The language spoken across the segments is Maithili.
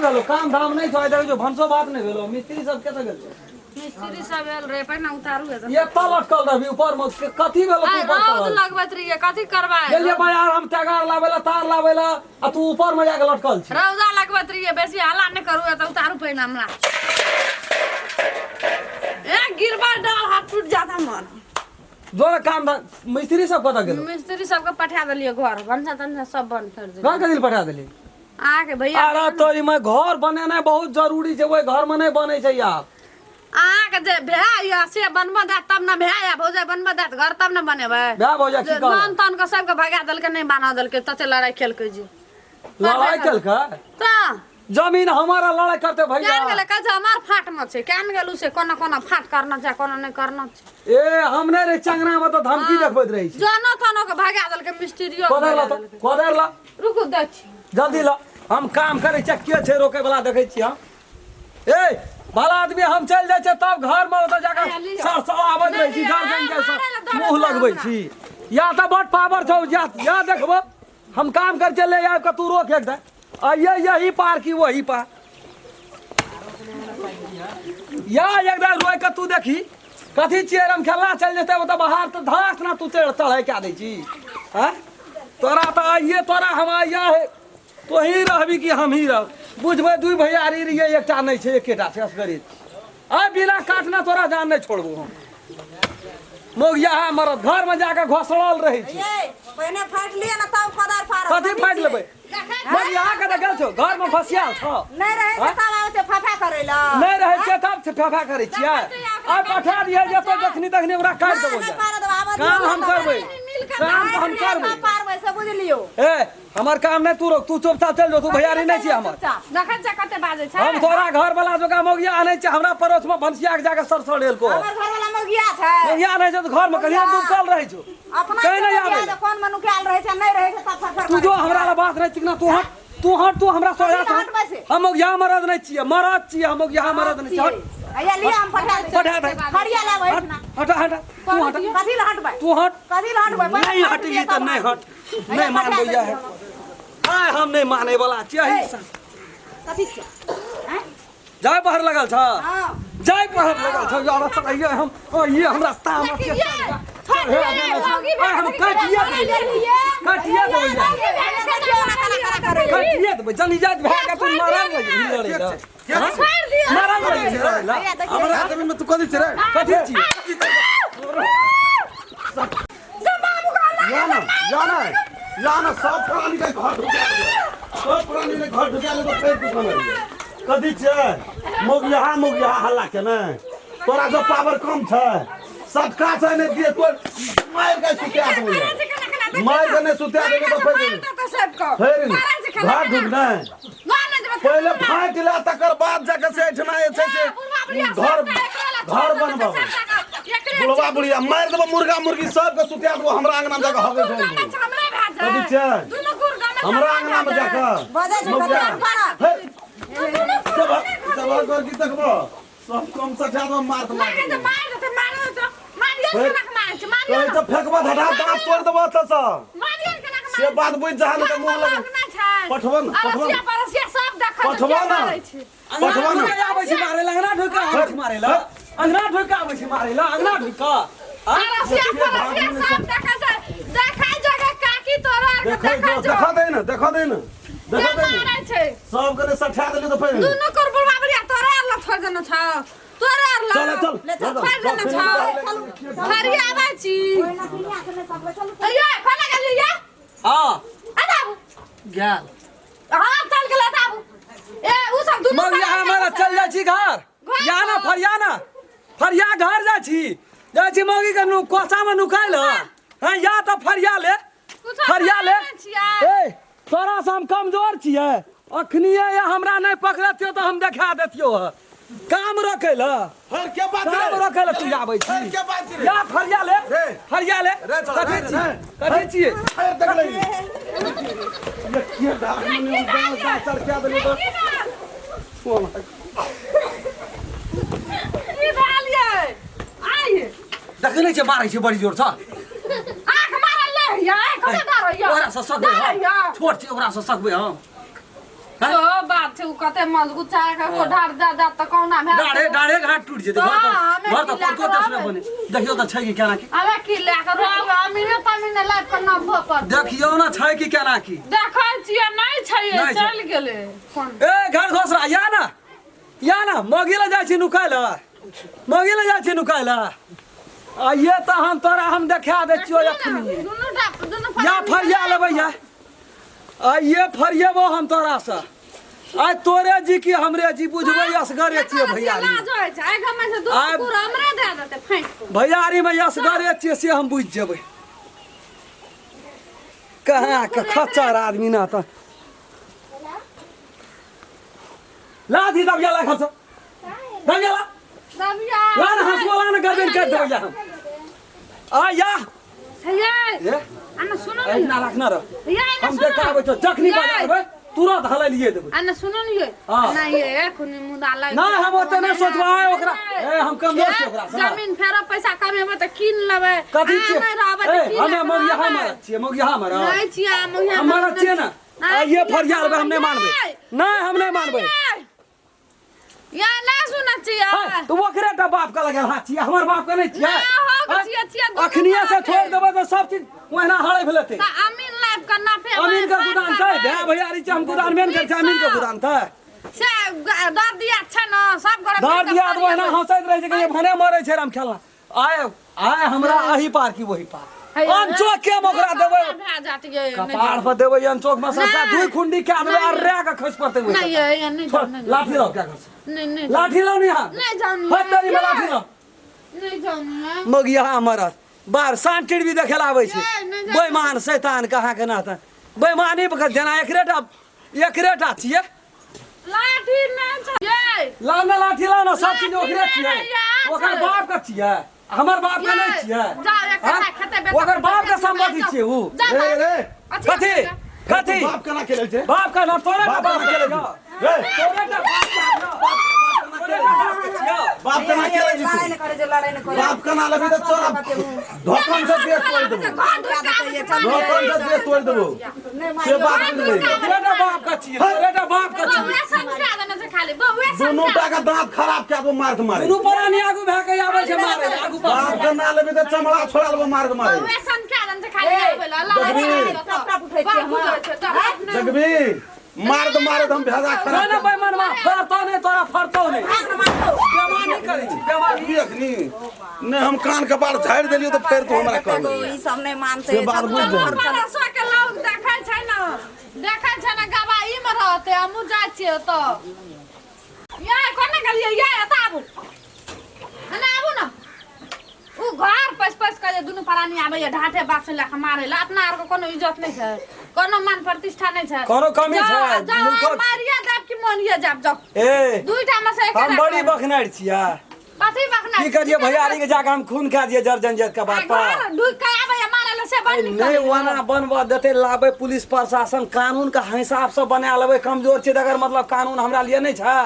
भेलो काम धाम नहि छौ आइ देखै छौ भनसो भात नहि भेलो मिस्त्री सब कतऽ गेल छौ मिस्त्री सब आयल रहे पहिने उतारू हे तऽ। एतऽ लटकल रहबी ऊपर मे कथी भेलो तू आइ ऊपर रौद चढ़ल लगबैत रहियै कथी करबै गेलियै बाजार हम तगार लाबै ला तार लाबै ला आ तू ऊपर मे जाके लटकल छी रौदा लगबैत रहियै बेसी हल्ला नहि करू एतऽ उतारू पहिने हमरा ए गिरबा डाल हाथ टूट जात हमर जोर काम धाम मिस्त्री सब कतऽ गेलो मिस्त्री सबके पठा देलियै घर भनसा तनसा सब बंद कर देलियै घर कथी लए पठा देली अहाँके भैया अरे तोरी में घर बनेनाइ बहुत जरूरी छै ओहि घर में नहि बनै छै आब अहाँके जे भए यऽ से बनबऽ देत तब ने भए या भौजाइ बनबऽ देत घर तब ने बनेबै भए भौजाइ की जे कहलक? नन तन के सबके भगा देलकै नहि बान्ह देलकै तते लड़ाइ केलकै जे लड़ाइ केलकै तऽ जमीन हमारा लड़ाइ करते भैया केहन गेलै कहै छै हमार फाट मे छै केहन गेलू से कोना कोना फाट करना छै कोना नहि करना छै ए हम नहि रहे चंगना में तऽ धमकी देखबैत रहै छी जनो तनो के भगा देलकै मिस्त्रियो के कोदारि ला भगा तऽ देलकै। कोदारि ला रुकू दै छी जल्दी ला हम काम करै छियै के छै रोकै वाला देखै छियै हम ए भला आदमी हम चलि जाइ छियै तब घर में ओतऽ जाकऽ सर सर आबैत रहै छी घर जन के मुँह लगबै छी या तऽ बड पावर छौ या या देखबो हम काम कर चले आबि कऽ तू रोक एक दे आइए यही पार की वही पार या एक दिन रोक कऽ तू देखी कथी छियै हम खेलना चलि जेतै ओतऽ बाहर तऽ धास ना तू चढ़ चढ़ै कए दै छी आँय तोरा तऽ आइए तोरा हम आइए हे तोही रहबी कि हमही रह बुझबै दुइ भैयारी रहियै एकटा नहि छै एकेटा छै असगरे आइ बिना काटना तोरा जान नहि छोड़बो हम मोगिया मरद घर में जाके घोसड़ल रहै छै ये पहिने फाटि लिअ ने तब कोदारि फाड़ब कथी फाटि लेबै मोगिया के तऽ गेल छौ घर में फसियाल छौ नहि रहै छै तब आबै छै फफा करै लए नहि रहै छै तब फेफा करै छियै आइ पठा दियै जतऽ जखनी तखनी ओकरा काटि देबो नहि पारऽ देबै, आबऽ दियौ काम हम ने करबै काम तऽ हम करबै तब पारबै से बुझलियौ ए हमर काम नहि तू रोक तू चुपचाप चल जो तू भैयारी नहि छियै हमर देखै छै कते बाजै छै हम तोरा घर वाला जोका मौगिया आनै छै हमरा पड़ोस में भनसिया के जाके सर सड़ेल को हमर घरवाला मौगिया छै मौगिया आनै छै तऽ घर में कहिया डूबकल रहै छौ अपना कहीं नहीं आबै मौगिया कोन मनुखायल रहै छै नहि रहै छै तब फरफर तू जो हमरा ला बात नहि चिकना तू हट तू हट तू हमरा सोझा हट बस। हम मौगिया मरद नहि छियै मरद छियै हम मौगिया मरद नहि छियै हट हैया लिअ हम पठा दै पठा दे। हरिया लेबै हट हट हट तू हट कथी लए हटबै तू हट कथी लए हटबै नहीं हटली तऽ नहि हट नहि मानबै इएह आइ हम नहि मानै वाला छियै अही सँ। कथी छै आँय? जाय बाहर लगल छ हँ जाय बाहर लगल छ यार चढ़ाइए हम ओ ये हमरा तामस के हम काटिए देबै काटिए देबै काटिए देबै जनी जात भए के तू मारल लगी लड़ै ला मारल लगी लड़ै ला हमरा जमीन में तू कथी छै रे कथी छी या ना या ना या ना सब प्राणी के घर ढुका दे सब प्राणी के घर ढुका ले तो फेर तू कना कथी छै मोगिया मोगिया हल्ला के ने तोरा से पावर कम छै सटका छै ने दिए तो मार के सुता देबो मार के नहीं सुता देबो तो फेर फेर घर ढुक ने पहिले फाटि ले तकर बाद जाके से एहिठिना जे छै से घर घर बनबाबू बुढ़वा बुढ़िया मारि देबो मुर्गा मुर्गी सबके सुता देबो हमरा अंगना मे जाके हगे कथी छै हमरा अंगना मे जाके बजै छै मौगिया। कथी पारा हे, जब जब कर की देखबो सब कम सठा देबो मार मार कहै छै फेकबो धटा दाँत तोड़ि देबो एतऽ सँ से बात बुझि जा नहि तऽ मुँह लग पठबो ने पठबो ने पठबो ने अंगना पठबो ने ढुक के आबै छी मारे ला अंगना ढुक के आबै छी मारे ला अंगना ढुक के आबै छी मारे ला अंगना ढुक के देखै जो देखा दे ने देखा दे ने देखा दे ने सब कने सठा देली तऽ फेर दुनू कर बुढ़वा बुढ़िया तोरे आर लग छोड़ देने छौ तोरे आर लग चल चल छोड़ देने छौ हरी आबै छी अये कोना गेलियै ये हां आ जाबू गेल हां चल गेलै जाबू ए उ सब दुनू मग यहाँ हमारा चल जाइ छी घर या ना फरिया ना फरिया घर जाइ छी जाइ छी मौगी के नु कोसा में नुकाइल हां या तऽ फरिया ले फरिया ले ए तोरा से हम कमजोर छियै अखनिए या हमरा नहि पकड़तियो तऽ हम देखा देतियो ह काम रखै ल हर के बात रे काम रखै ल तू आबै छी हर के बात रे या फरिया ले रे। फरिया ले रे चल, कथी रे, छी रे। कथी छियै हर देख ले ये के दाग में दाग दाग चढ़ के देली तो की भेल ये आइ देखै नहि छै मारै छै बड़ी जोर सँ आँख मारल ले ये कते डर होइया ओकरा से सकबै डर हम होइया छोट छी ओकरा से सकबै हम तो बात छै, उ कते मजबूत छै, को ढार दे दे त कहुना भए डाढ़े डाढ़े घाट टूट जेतै। घर हाँ, तऽ हमे घर तऽ की लए कोन कऽ देश रहबै? बने देखियौ तऽ छै कि केना की। हमे की लए कऽ रहबै? अमीने तमीने लाइफ के नाम भऽ पर देखियौ ने छै कि केना की। देखै छियै, नहि छै। नहि छै। चलि गेलै कोन? ए घर घोसरा या ना, या ना, मौगी लए जाइ छी नुकाय लए, मौगी लए जाइ छी नुकाय लए। आइए तऽ हम तोरा हम देखा दै छियौ एखनी। दुनू टा दुनू या फरिया लेबै, या आइए फरिएबो हम तोरासँ। आइ तोरे जी की हमरे जी बुझबै, असगरे छियै भैयारी। लाज होइ छै, आइ घरमे से दू कुकुर हमरे दए देतै फाँकि कऽ। भैयारीमे असगरे छियै से हम बुझि जेबै। कहाँ के खच्चर आदमी ना तऽ लाथी दबिया ला खर्च दबिया ला। दबिया। ला ना हंसुआ ला ना, गर्दन काटि देबै या हम आ या। हे। ए। आना सुनो ए ने। ना रखना रह। ये आना हम सुनो। देखाबै छौ जखनी ये। बजारबै तुरंत हलै देबै। आना सुनो ने ये। हाँ। ना ये खुनी मुदा लाग। ना हम ओते नहि सोचबै ओकरा। ए हम कमजोर छियै ओकरा से। जमीन फेर पैसा कमेबै तऽ कीन लेबै। कथी आ, छियै? नहि रहबै तऽ ए की हमे लए कऽ मौगिया रहबै? मारत छियै, मौगिया मारत। नहि छियै मौगिया। हम मारत छियै ने। आ ये फरिया लेबै, हम नहि मानबै। नहि, हम नहि मानबै। या नहि सुनै छियै। है, तऽ ओकरे टा बाप के लगल हाथ छियै, हमर बाप के नहि छियै? नहि, हक हैं? छियै, छियै, दुनू अखनिये से बाप छोड़ि देबै तऽ सब चीज ओहिना हड़ै भेलतै। तऽ अमीन लाइफ के नाफे अमीन के गोदाम छै, भाय भैयारी छै, हम गोदाम मेन करै छै, अमीन के गोदाम छै। से दर दिया छै ने सब गोरे। दर दिया तऽ ओहिना हंसैत रहै छै कि भने मरै छै राम खेलना। आय आय हमरा अही पार की वही पार अनचोक के हम ओकरा देबै। भए जात ये। कपार पर देबै अनचोक में सबटा। नहि। दुई खुंडी के देबै आ रे के खसि पड़तै ओहि नहीं पर। ये नहीं। छोड़, जाओ, नहीं। लाठी लाओ, क्या कर नहीं नहीं। लाठी लाओ नहीं यहाँ। नहीं जानी। हट तेरी में लाठी लाओ। नहीं जानी। मगिया मरत बार सांटिर भी देखे आबै छै। ये, नहि जानी। बेईमान शैतान कहाँ के नाता बेईमानी पर जेना एकरे टा एकरे टा छियै। लाठी नहीं चाहिए। लाओ ना लाठी लाओ ना, सब चीज लाठी ओकरे नहि छियै। रहैया, ओकर छै। बाप के छियै, हमर बाप के नहीं ये, छियै। जाओ, एक हाँ? कट्ठा खेते बेचो, ओकर बाप के खेते संपत्ति बेचो। छियै ऊ। जा, रे रे। अथी कथी कथी? बाप केना खेलै छै? बाप का ना तोरे बाप बाप केना के खेलै छियौ। छै रे? तोरे टा बाप के छियौ। तोरे टा बाप के छियौ। बाप केना खेलै छै लड़ाइ तू? नहि करै जे, लड़ाइ नहि करै। बाप केना लेबही तऽ तोरा ढोकन से देह तोड़ि देबौ। घर ढुका ढोकन से देह तोड़ि देबौ से बात बुझली। तोरे टा बाप के छियै, तोरे टा बाप के छियै। बउआ समझा देने छै खाली बउआ। दुनू टा के दांत खराब कए देबौ मारत मारे। दुनू प्राणी आगू भए के आबै छै मारे आगू बाप पाछू। के ना लेबही तऽ चमड़ा छोड़ा लेबौ मारत मारे। बउआ समझा देने छै खाली आबै ला देखबी। टप टप उठै छियै हम। देखबी मारत मारत हम भेजा ना खराब। ना बेईमानवा फरतो नहीं तोरा, फरतो नहीं। बेमानी करै छी बेमानी। की अखनी नहि हम कान के बाल झाड़ि देलियौ तऽ फेर तू हमरा कहबी। ई सब नहि मानतै। से बात बुझ जाही। परसो के लोग देखै छै ने, देखै छै ने, गवाही में रहतै। हमहूँ जाइ छियै ओतऽ। या कोना गेलियै? या एतऽ आबू ने, आबू ने। उ घर पैस पैस के जे दुनू प्राणी आबैया ढाठे बासन लए कऽ मारै लए। अपना आरके कोनो इज्जत नहि छै, कोनो मान प्रतिष्ठा नहि छै। कोनो कमी जाउ, छै? जाउ, मुल्कक- मारिया जाब कि मोनिये जाब, जाउ। ए दुईटा में से हम बड़ी बखनार छियै। कथी बखनार? की करिए भैयारी के जाके हम खून खा दिए जर जंजर के बात पर। घर ढुक के आबैया मारै लए से बड़ नीक नहीं करैया। वना बनबऽ देतै, लाबै पुलिस प्रशासन कानून के हिसाब से बना लेबै। कमजोर छै तऽ अगर मतलब कानून हमरा लिए नहि छै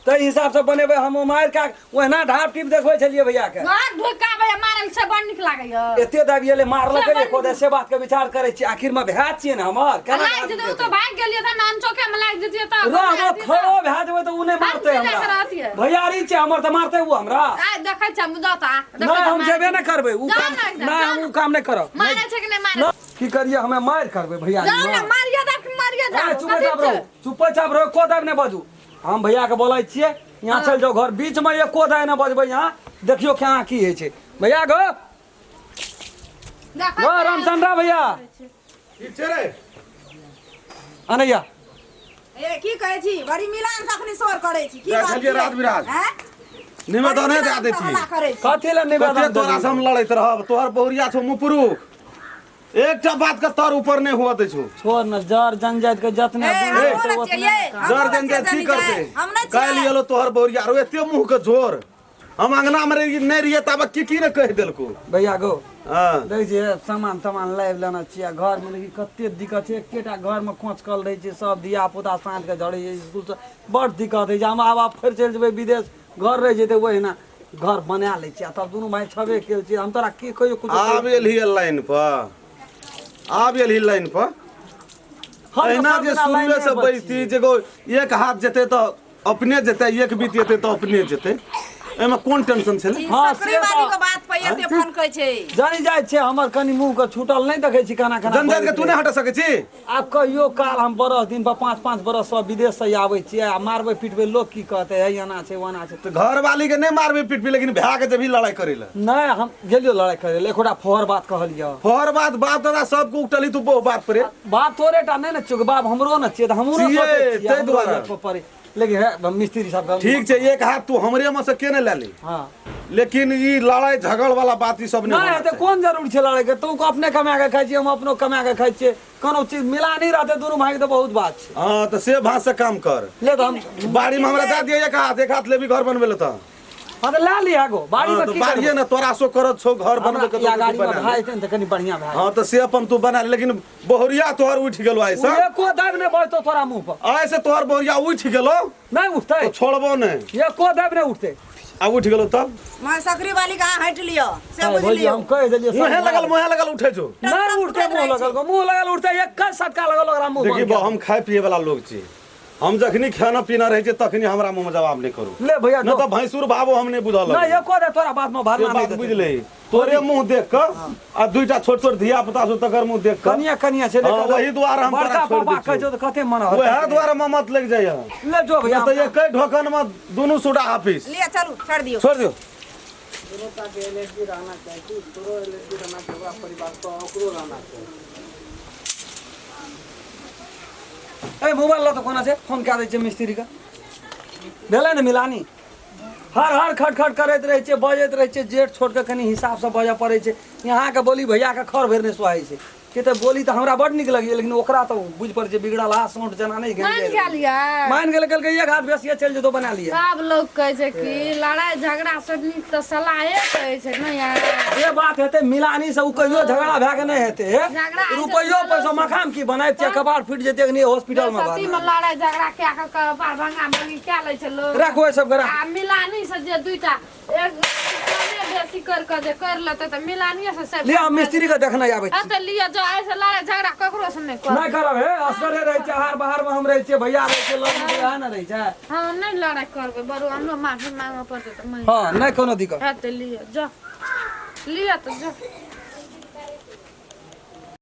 ताहि हिसाब से बनेबै। हम मारि के ओहिना ढाप टीप देखबै छलियै भैया के। घर ढुक के आबैया मारै लए से बड़ नीक लागैया। एते दाबी एलै मारलकै। से बड़ एको दे से बात के विचार करै छी, आखिर में भए छियै ने हमर केना लागि जेतै ओ तऽ भागि गेलियै तऽ नान चौके में लागि जेतियै तऽ रहबो खड़ो भए जेबै तऽ उ नहि मारतै हम की हमरा। रहतियै? भैयारी छै हमर तऽ मारतै उ हमरा? आइ देखै छै मुदा तऽ नहि, हम जेबे नहि करबै उ जाउ काम। ने एकदम, नहि, जाउ हम ने। उ काम नहि करब। मारै छै कि नहि मारै? ना, की करिए हमे मारि करबै भैया। जाउ ने, मारिया देब कि मारिया जाउ? चुपे चाप रहू, चुपे चाप रहू, एको दाब नहि बजू। हम भैया के बोलै छियै, यहाँ चलि जाउ घर बीच में, एको दाय नहि बजबै। यहाँ देखियौ केना की होइ छै भैया गो। गो रामचंद्रा भैया। ठीक छै रे। अनैया। ए की कहै छी? बड़ी मिलान से अखनी शोर करै छी, की जाइ बात छलियै छियै? रात बिरात। हैं? निवेदन बड़ी दए मिलान दै से छी। हल्ला करै छी। कथी लए कते निवेदन तोरा से देबै? हम लड़ैत रहब? तोहर बहुरिया छौ मुपुरुख, एकटा बात के तर ऊपर नहि हुआ दै छौ। छोड़ न, जर जनजाति के जतने ए, बुझै हमरो छै नहि ओतने। छियै, ये, हमरो जर नहि जनजाति छियै, की करतै? हम नहि छियै। काल्हि एलो तोहर बहुरिया रो एते मुँह के जोर, हम अंगना में रही नहि रहियै ताबे की की ने कहि देलको। भैया गो। हँ। देखै छियै सामान तामान लाबि लेने छियै। घरमे देखी कते दिक्कत छै, एकेटा घरमे खोँचकल रहै छै सब धिया पुता, साँझके झड़ै छै इसकुलसँ, बड़ दिक्कत होइ छै। हम आब आब फेर चलि जेबै विदेश, घर रहि जेतै ओहिना। घर बना लै छियै आ तब दुनू भाय छबे केल छियै, हम तोरा की कहियो कुछो। आब एलही लाइन पर, आब एलही लाइन पर। हम तऽ एहिना सब जे दिना शुरुए लाइने से पर बैसती छियै। जे गो एक हाथ जेतै तऽ अपने जेतै, एक बीत जेतै तऽ अपने जेतै, एहिमे कोन टेंशन छलै? हँ, सकरी से वाली तऽ के बात पर एते फोन कहै छै। जानी जाइ छै हमर कनि मुँह के छूटल नहि देखै छी केना केना जनजाति के तू नहि हटा सकै छी। आब कहियो काल हम बरस दिन पर 5-5 बरस सब विदेश से आबै छियै आ मारबै पिटबै, लोक की कहतै, हे एना छै ओना छै। तऽ घरवाली के नहि मारबै पिटबी, लेकिन भए के जेबही लड़ाई करै लए। नहि, हम गेलियो लड़ाई करै लए, एकोटा फोहर बात कहलियो। फोहर बात बाप दादा सबके उगटली तू बहु बात पर। बाप तोरे टा नहि ने छियौ, बाप हमरो ने छियै, तऽ हमरो छियै, सोचै छियै, ताहि हमरो दुआरे। एक पड़ै। लेकिन हे मिस्त्री साहब ठीक छै, एक हाथ तू हमरे में से के नहि लए ली। हाँ। लेकिन ई लड़ाई झगड़ वाला बात ई सब नहि नहि होना हेतै। चाही। कोन जरूरी छै लड़ाई के? तू अपने कमा के खाइ छी, हम अपनो कमा के खाइ छियै, कोनो चीज मिला नहीं रहते दुनू भाई के तऽ बहुत बात छै। हाँ तऽ से भात से काम कर। ले तऽ हम बाड़ी में हमरा दए दिअ एक हाथ, एक हाथ लेबी घर बनबै लए तऽ। हाँ तऽ लए लिह गो बाड़ी हाँ, में तऽ की बाड़िए करबै? ने तोरा सो करत छौ घर बनबै के हमरा या तऽ तू गाड़ी में बना ले। भए जेतै ने तऽ कनि बढ़िआँ भए। हाँ तऽ से अपन तू बना ले, लेकिन बहुरिया तोहर उठि गेलो आइ से। एको दाबि नहि बजतौ तोरा मुँह पर। आइ से तोहर बहुरिया उठि गेलो नहि उठतै तऽ छोड़बो नहि। एको दाबि नहि उठतै। आ उठि गेलो तब माँ सकरी वाली के अहाँ हटि लिअ से है, बुझि भौजी, लियौ। हम कहि देलियै सब। मुँहे लगल, मुँहे लगल उठै छौ। नहि उठतै, मुँह लगल मुँह लगल उठतै, एक सटका लगल ओकरा मुँह देखी बंद बा, कए। हम खाय पिए वाला लोग छी, हम जखनी खाना पीना रहै छै तखनी हमरा मुँह में जवाब नहि करू। ले भैया न जो। तऽ भैंसुर भावो हम नहि बुझल। नहि एको दे तोरा बात में से भरना नहीं बात देतै। बुझले, तोरे मुँह देख कऽ आ दुईटा छोट छोट धिया पुता छौ तकर मुँह देख कऽ। कनिया कनिया छै। हाँ, वही दुआरे हम तोरा बड़का छोड़ि पापा दै कहै छियौ। छौ तऽ कते मन हरकत वएह दुआरे ममत लागि जाइए। ले जो भैया। तऽ एके ढोकन में दुनू सुडा ऑफिस। लिअ चलू छोड़ि दियौ। छोड़ दियौ। दुनूटा के एलर्जी रहना चाही, तोरो एलर्जी रहना चाही, ओकरा परिवार पर ओकरो रहना चाही। ए मोबाइल लऽ तऽ कोना छै, फोन कए दै छियै मिस्त्रीके। भेलै ने मिलानी? हर हर खट खट करैत रहै छै, बजैत रहै छै, जेठ छोटके कनि हिसाबसँ बजऽ पड़ै छै। यहाँके बोली भैयाके खर भरि नहि सोहाइ छै कि तऽ बोली तऽ हमरा बड्ड नीक लगैए, लेकिन ओकरा तऽ बुझि पड़ै छै बिगड़ल हा सौंठ जेना नहि मानि गेलियै? मानि गेलै, कहलकै एक हाथ बेसिए चलि जेतौ, बना लिअ। सब लोग कहै छै कि लड़ाई झगड़ा से नीक तऽ सलाहे कहै छै ने यार। जे बात हेतै मिलानी से उ कहियो झगड़ा भए के नहि हेतै। हे झगड़ा हेतै रुपैयो तऽ पैसा मखान की बनाइत छै, कपार फुटि जेतै अखनी हॉस्पिटल मे। सती में लड़ाई झगड़ा कए कऽ कपार भंगा भंगी कए लै छै लोग। राखू एहि सबके, राखू। आ मिलानी से जे दुईटा एक कमे बेसी कर के जे कर लेतै तऽ मिलानिये से सब। लिअ, हम मिस्त्री के देखने आबै हँ छी। तऽ लिअ जो, आइ से लड़ाई झगड़ा ककरो से नहि करब। नहि करब। हे असगरे रहै छै, हार बाहर मे हम रहै छियै, भैया रहै छै, लग मे भैया ने रहै छै। हँ, नहि लड़ाई करबै बरू, हमरो माफी मांगऽ पड़तै तऽ मांगि। हँ, नहि कोनो दिक्कत। हँ तऽ लिअ जो, लिअ तऽ जो।